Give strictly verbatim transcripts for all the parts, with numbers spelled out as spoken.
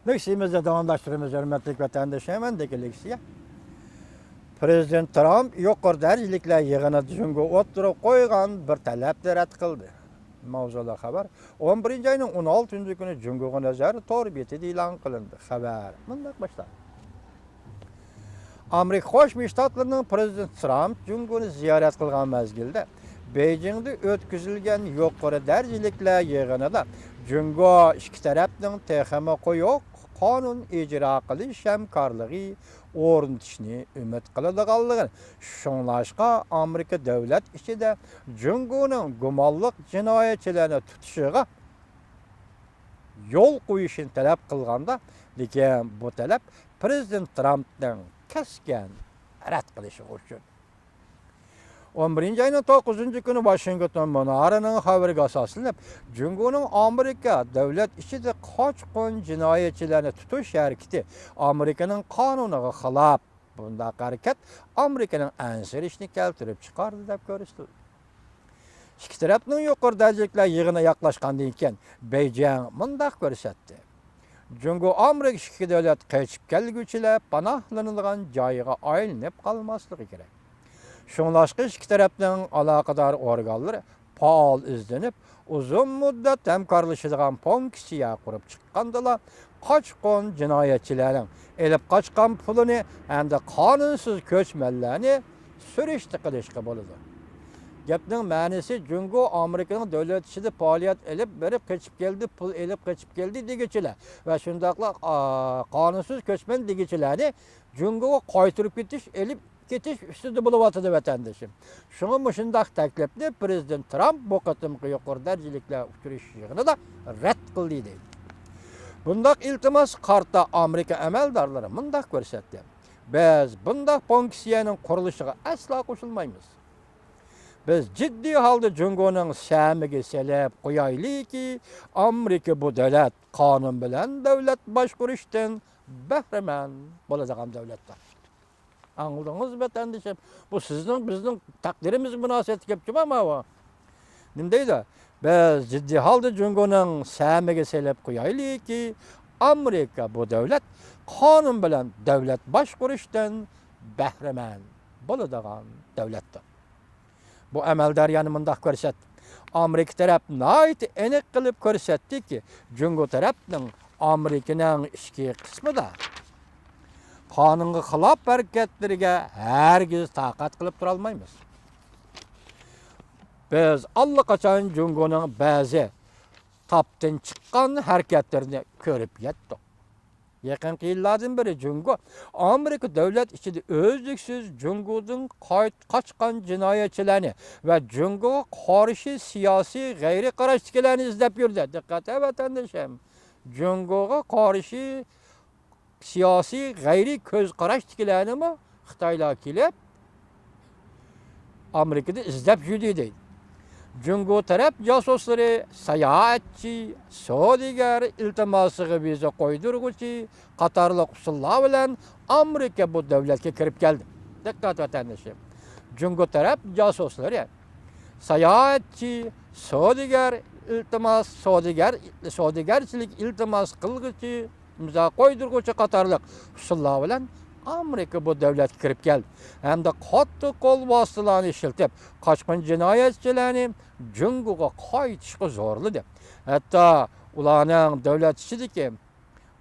لېكسىيىمىزنى داۋاملاشتۇرىمىز، ھۆرمەتلىك ۋەتەنداشلار. مەندىكى لېكسىيە. پىرېزىدېنت ترامپ يۇقىرى دەرىجىلىكلەر يىغىنىدا جۇڭگو ئوتتۇرىغا قويغان بىر تەلەپنى رەت قىلدى. ماۋزۇلۇق خەۋەر. ئون بىرىنچى ئاينىڭ ئون ئالتىنچى كۈنى جۇڭگوغا نەزەر تور بېتىدە ئېلان قىلىندى. خەۋەر مۇنداق باشلانغان. ئامېرىكا قوشما شتاتلىرىنىڭ پىرېزىدېنتى ترامپ جۇڭگونى زىيارەت قىلغان مەزگىلدە، بېيجىڭدا ئۆتكۈزۈلگەن يۇقىرى دەرىجىلىكلەر يىغىنىدا جۇڭگو ئىككى تەرەپنىڭ تېخىمۇ قويۇق قانۇن ئىجرا قىلىش ھەمكارلىقى ئورنىتىشنى ئۈمىد قىلىدىغانلىقىنى، شۇڭلاشقا ئامېرىكا دۆلەت ئىچىدە جۇڭگونىڭ گۇمانلىق جىنايەتچىلەرنى تۇتۇشىغا يول قويۇشىنى تەلەپ قىلغاندا، لېكىن بۇ تەلەپ پىرېزىدېنت ترامپنىڭ كەسكىن رەت قىلىشىغا ئۇچرىدى. ئون بىرىنچى ئاينىڭ توققۇزىنچى كۈنى ۋاشىنگتون مۇنارىنىڭ خەۋىرىگە ئاساسلىنىپ، جۇڭگونىڭ ئامېرىكا دۆلەت ئىچىدە قاچقۇن جىنايەتچىلەرنى تۇتۇش ھەرىكىتى ئامېرىكىنىڭ قانۇنىغا خىلاپ. بۇنداق ھەرىكەت ئامېرىكىنىڭ ئەنسىرىشىنى كەلتۈرۈپ چىقاردى، دەپ كۆرسىتىلدى. ئىككى تەرەپنىڭ يۇقىرى دەرىجىلىكلەر يىغىنى ياقلاشقاندىن كېيىن، بېيجىڭ مۇنداق كۆرسەتتى: جۇڭگو ئامېرىكا ئىككى دۆلەت قېچىپ كەلگۈچىلەر پاناھلىنىدىغان جايىغا ئايلىنىپ قالماسلىقى كېرەك. شۇڭلاشقا ئىككى تەرەپنىڭ ئالاقىدار ئورگانلىرى پائال ئىزدىنىپ، ئۇزۇن مۇددەت ھەمكارلىشىدىغان پونكسىيە قۇرۇپ چىققاندىلا، قاچقۇن جىنايەتچىلەرنىڭ ئېلىپ قاچقان پۇلىنى ھەمدە قانۇنسىز كۆچمەنلەرنى سۈرۈشتە قىلىشقا بولىدۇ. گەپنىڭ مەنىسى، جۇڭگو ئامېرىكىنىڭ دۆلەت ئىچىدە پائالىيەت ئېلىپ بېرىپ قېچىپ كەلدى، پۇل ئېلىپ قېچىپ كەلدى دېگۈچىلەر ۋە شۇنداقلا، ئا، قانۇنسىز كۆچمەن دېگۈچىلەرنى جۇڭگوغا قايتۇرۇپ كېتىش، ئېلىپ كېتىش ئۈستىدە بولۇۋاتىدۇ، ۋەتەندىشىم. شۇڭا مۇشۇنداق تەكلىپنى پىرېزىدېنت ترامپ بۇ قېتىمقى يۇقىرى دەرىجىلىكلەر ئۇچرىشىش يىغىنىدا رەت قىلدى، دەيدۇ. بۇنداق ئىلتىماسقا قارىتا ئامېرىكا ئەمەلدارلىرى مۇنداق كۆرسەتتى: بىز بۇنداق پونكسىيەنىڭ قۇرۇلۇشىغا ئەسلا قوشۇلمايمىز. بىز جىددىي ھالدا جۇڭگونىڭ سەمىگە سېلىپ قويايلىكى، ئامېرىكا بۇ دۆلەت قانۇن بىلەن دۆلەت باشقۇرۇشتىن بەھرىمەن بولىدىغان دۆلەتتۇر. ئاڭلىدىڭىزمۇ، ۋەتەندىشىم؟ بۇ سىزنىڭ، بىزنىڭ تەقدىرىمىزگە مۇناسىۋەتلىك گەپ جۇما ماۋۇ. نېمە دەيدۇ؟ بىز جىددىي ھالدا جۇڭگونىڭ سەمىگە سېلىپ قويايلىكى، ئامېرىكا بۇ دۆلەت قانۇن بىلەن دۆلەت باشقۇرۇشتىن بەھرىمەن بولىدىغان دۆلەتتۇر. بۇ ئەمەلدار يەنە مۇنداق كۆرسەتتى: ئامېرىكا تەرەپ ناھايىتى ئېنىق قىلىپ كۆرسەتتىكى، جۇڭگو تەرەپنىڭ ئامېرىكىنىڭ ئىچكى قىسمىدا قانۇنغا خىلاپ ھەرىكەتلىرىگە ھەرگىز تاقەت قىلىپ تۇرالمايمىز. بىز ئاللىقاچان جۇڭگونىڭ بەزى تاپتىن چىققان ھەرىكەتلىرىنى كۆرۈپ يەتتۇق. يېقىنقى يىللاردىن بېرى جۇڭگو ئامېرىكا دۆلەت ئىچىدە ئۈزلۈكسىز جۇڭگودىن قايت-، قاچقان جىنايەتچىلەرنى ۋە جۇڭگوغا قارشى سىياسىي غەيرىي قاراشتىكىلەرنى ئىزدەپ يۈردى. دىققەت، ھە، ۋەتەندىشىم! جۇڭگوغا قارشى سىياسىي غەيرىي كۆز قاراشتىكىلەرنىمۇ خىتايلار كېلىپ ئامېرىكىدا ئىزدەپ يۈردى، دەيدۇ. جۇڭگو تەرەپ جاسۇسلىرى ساياھەتچى، سودىگەر، ئىلتىماسىغا ۋىزا قويدۇرغۇچى قاتارلىق ئۇسۇللار بىلەن ئامېرىكا بۇ دۆلەتكە كىرىپ كەلدى. دىققەت، ۋەتەندىشىم! جۇڭگو تەرەپ جاسۇسلىرى ساياھەتچى، سودىگەر، ئىلتىماس، سودىگەر، سودىگەرچىلىك ئىلتىماس قىلغۇچى، ئىمزا قويدۇرغۇچى قاتارلىق ئۇسۇللار بىلەن ئامېرىكا بۇ دۆلەتكە كىرىپ كەلدى ھەمدە قاتتىق قول ۋاسىتىلارنى ئىشلىتىپ، قاچقۇن جىنايەتچىلەرنى جۇڭگوغا قايتىشقا زورلىدى. ھەتتا ئۇلارنىڭ دۆلەت ئىچىدىكى،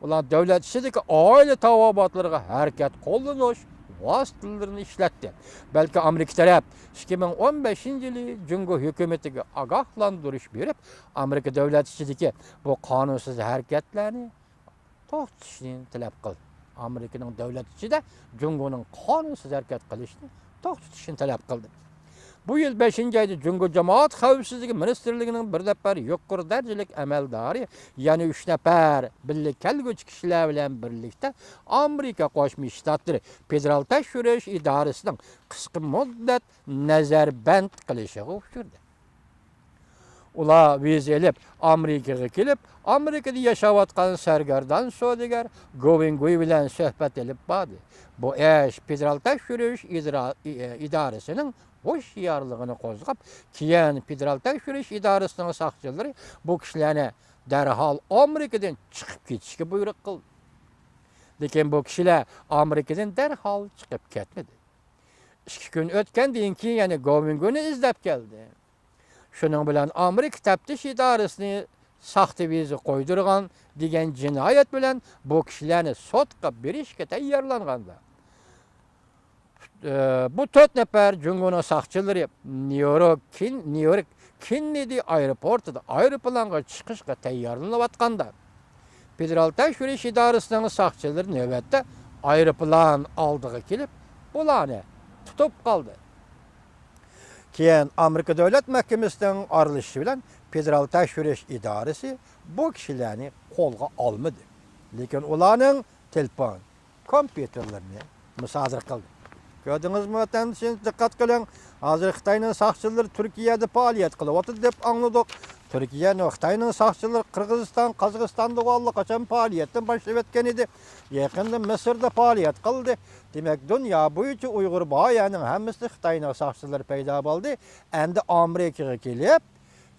ئۇلار دۆلەت ئىچىدىكى ئائىلە تاۋابىئاتلىرىغا ھەرىكەت قوللىنىش ۋاسىتىلىرىنى ئىشلەتتى. بەلكى ئامېرىكا تەرەپ ئىككى مىڭ ئون بەشىنچى يىلى جۇڭگو ھۆكۈمىتىگە ئاگاھلاندۇرۇش بېرىپ، ئامېرىكا دۆلەت ئىچىدىكى بۇ قانۇنسىز ھەرىكەتلەرنى توختىتىشنى تەلەپ قىلدى. ئامېرىكىنىڭ دۆلەت ئىچىدە جۇڭگونىڭ قانۇنسىز ھەرىكەت قىلىشنى توختىتىشنى تەلەپ قىلدى. بۇ يىل بەشىنچى ئايدا جۇڭگو جامائەت خەۋپسىزلىكى مىنىستىرلىكىنىڭ بىر نەپەر يۇقىرى دەرىجىلىك ئەمەلدارى، يەنە ئۈچ نەپەر بىللە كەلگۈچى كىشىلەر بىلەن بىرلىكتە ئامېرىكا قوشما شتاتلىرى فېدېرال تەكشۈرۈش ئىدارىسىنىڭ قىسقا مۇددەت نەزەربەند قىلىشىغا ئۇچرىدى. ئۇلار ۋىزا ئېلىپ، ئامېرىكىغا كېلىپ، ئامېرىكىدا ياشاۋاتقان سەرگەردان سودىگەر گوۋېنگۇي بىلەن سۆھبەت ئېلىپ باردى. بۇ ئىش فېدېرال تەكشۈرۈش ئىدرا-، ئى-، ئىدارىسىنىڭ ھوشيارلىقىنى قوزغاپ، كېيىن فېدېرال تەكشۈرۈش ئىدارىسىنىڭ ساقچىلىرى بۇ كىشىلەرنى دەرھال ئامېرىكىدىن چىقىپ كېتىشكە بۇيرۇق قىلدى. لېكىن بۇ كىشىلەر ئامېرىكىدىن دەرھال چىقىپ كەتمىدى. ئىككى كۈن ئۆتكەندىن كېيىن يەنە گوۋېنگونى ئىزدەپ كەلدى. شۇنىڭ بىلەن ئامېرىكا تەپتىش ئىدارىسىنى ساختا ۋىزا قويدۇرغان دېگەن جىنايەت بىلەن بۇ كىشىلەرنى سوتقا بېرىشكە تەييارلانغاندا، ئى، بۇ تۆت نەپەر جۇڭگونىڭ ساقچىلىرى نيۇ يورك كېن-، نيۇ يورك كېننېدى ئايروپورتىدا ئايروپىلانغا چىقىشقا تەييارلىنىۋاتقاندا، فېدېرال تەكشۈرۈش ئىدارىسىنىڭ ساقچىلىرى نۆۋەتتە ئايروپىلان ئالدىغا كېلىپ، بۇلارنى تۇتۇپ قالدى. كېيىن ئامېرىكا دۆلەت مەھكىمىسىنىڭ ئارىلىشىشى بىلەن فېدېرال تەكشۈرۈش ئىدارىسى بۇ كىشىلەرنى قولغا ئالمىدى. لېكىن ئۇلارنىڭ تېلېفون، كومپيۇتېرلىرىنى مۇسادىرە قىلدى. كۆردىڭىزمۇ، ۋەتەندىشىم، دىققەت قىلىڭ. ھازىر خىتاينىڭ ساقچىلىرى تۈركىيەدە پائالىيەت قىلىۋاتىدۇ دەپ ئاڭلىدۇق. تۈركىيە، خىتاينىڭ ساقچىلىرى قىرغىزىستان، قازاقىستاندا ئاللىقاچان پائالىيەتنى باشلىۋەتكەن ئىدى. يېقىندا مىسىردا پائالىيەت قىلدى. دېمەك، دۇنيا بويىچە ئۇيغۇر بايانىڭ ھەممىسىدە خىتاينىڭ ساقچىلىرى پەيدا بولدى. ئەمدى ئامېرىكىغا كېلىپ،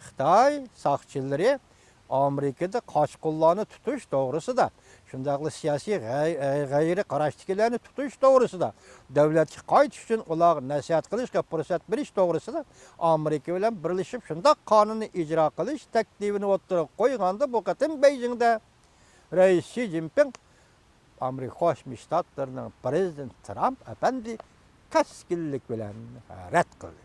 خىتاي ساقچىلىرى ئامېرىكىدا قاچقۇنلارنى تۇتۇش توغرىسىدا، شۇنداقلا سىياسىي غەي-، غەيرىي قاراشتىكىلەرنى تۇتۇش توغرىسىدا، دۆلەتكە قايتىش ئۈچۈن ئۇلارغا نەسىھەت قىلىشقا پۇرسەت بېرىش توغرىسىدا ئامېرىكا بىلەن بىرلىشىپ شۇنداق قانۇننى ئىجرا قىلىش تەكلىپىنى ئوتتۇرىغا قويغاندا، بۇ قېتىم بېيجىڭدا رەئىس شى جىنپىڭ ئامېرىكا قوشما شتاتلىرىنىڭ پىرېزىدېنتى ترامپ ئەپەندى كەسكىنلىك بىلەن رەت قىلدى.